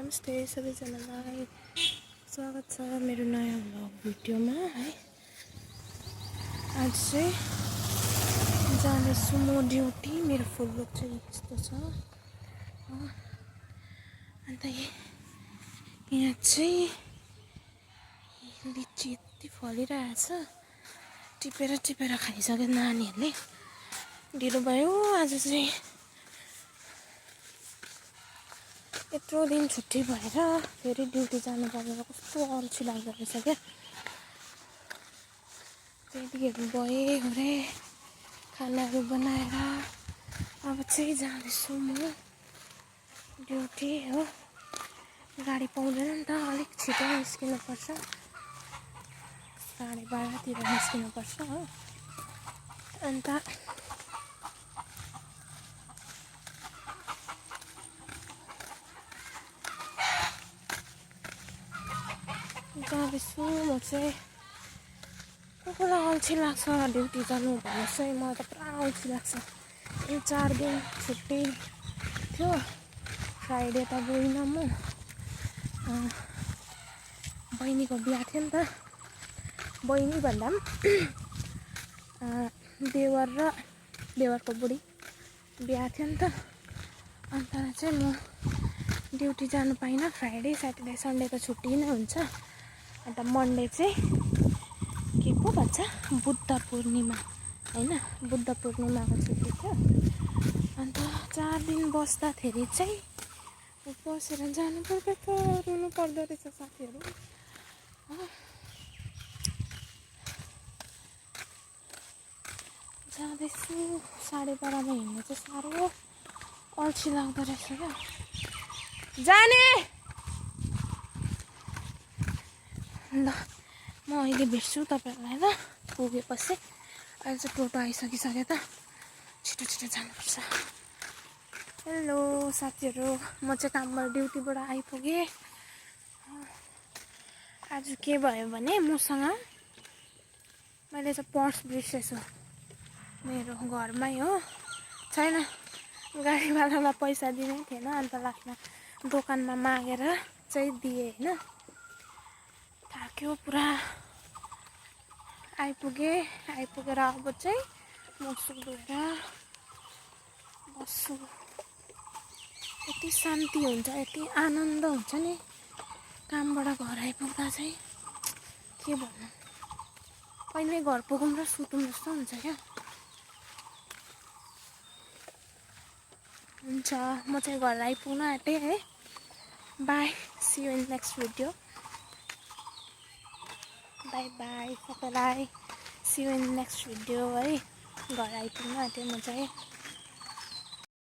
नमस्ते सबैजनालाई स्वागत छ मेरो नयाँ भ्लग भिडियोमा है। आज चाहिँ जाँदैछु म ड्युटी। मेरो फुल लुक चाहिँ यस्तो छ। अन्त यहाँ चाहिँ लिची यति फलिरहेछ, टिपेर टिपेर खाइसक्यो नानीहरूले। ढिलो भयो आज चाहिँ, यत्रो दिन छुट्टी भएर फेरि ड्युटी जानु पर्दा कस्तो अल्छी लाग्दो रहेछ क्या। रेडीहरू भएँ होरे, खानाहरू बनाएर अब चाहिँ जाँदैछु म ड्युटी हो। गाडी पाउँदैन नि त, अलिक छिटो निस्किनुपर्छ, 12:30तिर निस्किनुपर्छ हो। अन्त जाँदैछु म चाहिँ। कसलाई अल्छी लाग्छ ड्युटी जानु भन्नु चाहिँ, मलाई त पुरा अल्छी लाग्छ। 4 दिन छुट्टी थियो, फ्राइडे त गइनँ म। बहिनीको बिहा थियो नि त, बहिनी भन्दा पनि देवर र देवरको बुढी बिहा थियो नि त। अन्त चाहिँ म ड्युटी जानु पाइनँ। फ्राइडे स्याटरडे सन्डे त छुट्टी नै हुन्छ। अन्त मन्डे चाहिँ के पो भन्छ, बुद्ध पूर्णिमा होइन, बुद्ध पूर्णिमाको छुट्टी थियो। अन्त 4 दिन बस्दाखेरि चाहिँ बसेर जानु पर्यो त, रुनु पर्दो रहेछ साथीहरू। जाँदैछु, 12:30मा हिँड्नु चाहिँ साह्रो अल्छी लाग्दो रहेछ क्या। जाने ल म अहिले भेट्छु तपाईँहरूलाई ल, पुगेपछि। अहिले चाहिँ टोटो आइसकिसक्यो त, छिटो छिटो जानुपर्छ। हेलो साथीहरू, म चाहिँ कामबाट ड्युटीबाट आइपुगेँ। आज के भयो भने मसँग मैले चाहिँ पर्स बिर्सेछु मेरो घरमै हो, छैन। गाडीवालालाई पैसा दिनै थिएन, अन्त लास्टमा दोकानमा मागेर चाहिँ दिएँ होइन। थाक्यो पुरा। आइपुगेर अब चाहिँ मुखसुख धोएर बस्छु। यति शान्ति हुन्छ, यति आनन्द हुन्छ नि कामबाट घर आइपुग्दा चाहिँ, के भन्नु। कहिले घर पुगौँ र सुतौँ जस्तो हुन्छ क्या। हुन्छ, म चाहिँ घर आइपुग्न आँटेँ है। Bye, see you in next video. Bye bye सबैलाई, see you in next video है। घर आइपुग्न आँटेँ म चाहिँ।